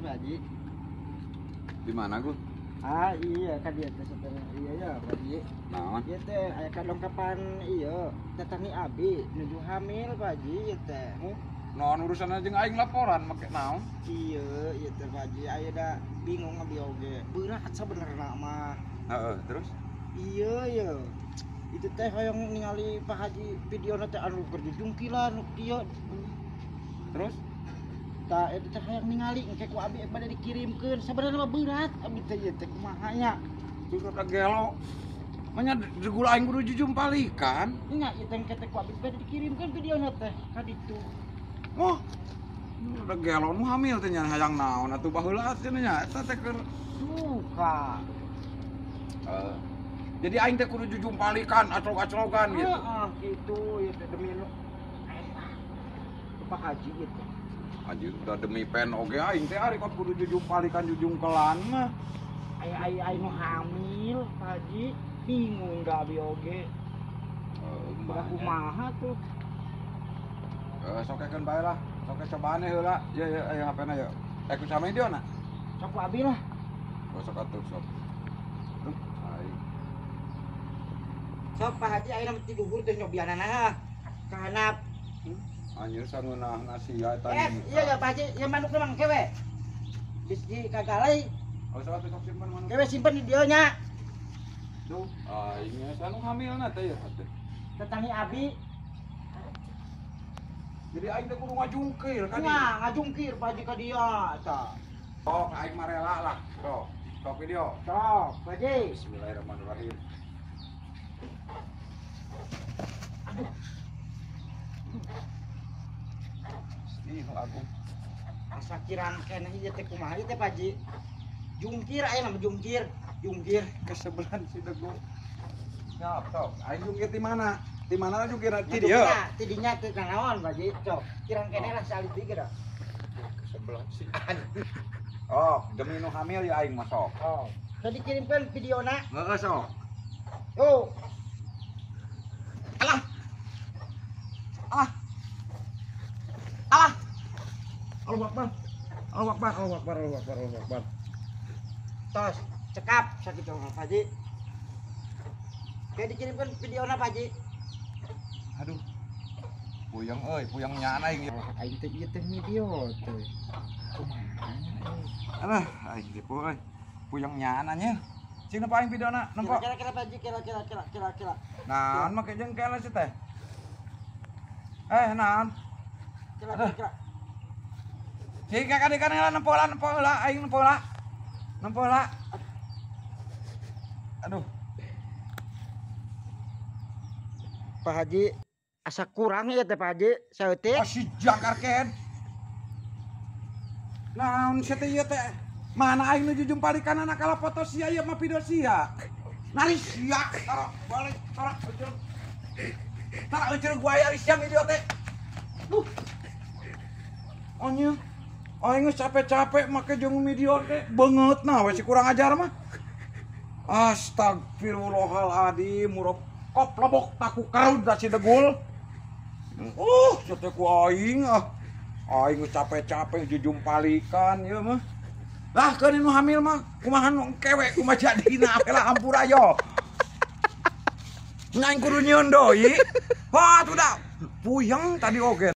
Pak Haji. Di mana gua? Ah iya kan dia teh iya ya Pak Haji. Naon? Ieu teh aya kadongkapan iya tetangi abi nuju hamil Pak Haji ieu teh. Naon urusanna jeung aing laporan make naon? Iya ieu teh Pak Haji aya da bingung abi oge. Berat sabenerna mah. Heeh, terus? Iya ya. Itu teh hoyong ningali Pak Haji videona teh anu keur jujungkilan nu kieu. Terus? Tah eta teh hayang ningali engke ku abi bade dikirimkeun. Sabenerna mah berat abi teh ieu teh kumaha nya. Terus rada gelo. Manya degul aing kudu jujumpalikan. Nya ieu teh engke teh ku abi bade dikirimkeun videona teh ka ditu. Oh. Rada gelo nu hamil teh nya hayang naon atuh baheula teh nya eta teh keur suka. Jadi aing teh kudu jujumpalikan aclog-aclogan gitu. Heeh, kitu ieu teh demi nu eta. Pak Haji ieu teh. Anjir udah demi pen oge aing teh ari kok kudu jujumpalikan jujungkelan mah. Aya nu hamil Pak Haji bingung da abi oge. Heeh, kumaha tuh. Sokekeun bae lah. Soke cobaan heula. Ye ye aya HP-na ye. Ku sama dia na. Sok ku abi lah. Oh sok atuh sok. Duh, aing. Sok Pak Haji ayeuna mah tiluhur teh nyobianana ka handap. Anjir sangeunahna sia eta. Iya ya Pak Haji, ieu manukna mah engke we. Bisi kagalai. Oh sok atuh sok simpen manuk. Engke we simpen di dieu nya. Duh, aing anu hamilna teh ya teh. Tetangi abi. Jadi aing teh kudu ngajungkir ka dieu. Nya, ngajungkir Pak Haji ka dieu eta. Sok aing mah rela lah. Sok, sok video. Sok, Pak Haji. Bismillahirrahmanirrahim. Aduh. Ih, aku. Asa kirang keneh ieu teh kumaha ieu teh Pak Haji? Jungkir aya nama jungkir, jungkir kesebelan si degu. Sok, sok. Aing jungkir di mana? Di mana jungkir di dieu? Ti dinya teh naon Pak Haji? Sok, kirang keneh lah salit deui geura. Kesebelan si anjing. Oh, demi nu hamil ya aing mah sok. Oh. Tadi kirimkeun videona. Heeh, sok. Yo. Alah. Alah. Alah. Allahu Akbar. Allahu Akbar, Allahu Akbar, Allahu Akbar, Allahu Akbar. Tos, cekap sakitu Pak Haji. Kayak dikirimkan videona Pak Haji. Aduh. Puyeng euy, puyeng nyaan aing. Aing teh ieu teh video teh. Kumaha Alah, aing teh euy. Puyeng nyaan anjir. Cing nempo aing videona, nempo. Kira-kira Pak Haji, kira-kira kira kira. Naon make jengkel sih teh? Naon? Kira-kira. Cing kakak-kakak nempo lah, nempo lah, aing nempo lah. Nempo lah. Aduh. Pak Haji, asa kurang ya teh Pak Haji, saeutik. Oh si jangkar ken. Naon sia teh ieu teh? Mana aing nu jujumpalikan anak kalah foto sia ieu mah video sia. Nari sia, taruh balik, taruh euceul. Taruh euceul gua aya sia video teh. Duh. Anjir. Aing geus capek-capek make jeung video teh beungeutna we si kurang ajar mah. Astagfirullahaladzim, murop koplobok taku karud da si degul. Sia teh ku aing ah. Aing geus capek-capek jujumpalikan ieu mah. Lah keun nu hamil mah kumaha nu engke we kumaha jadina lah hampura yo. Nya aing kudu nyieun deui. Wah, tuh da puyeng tadi oge.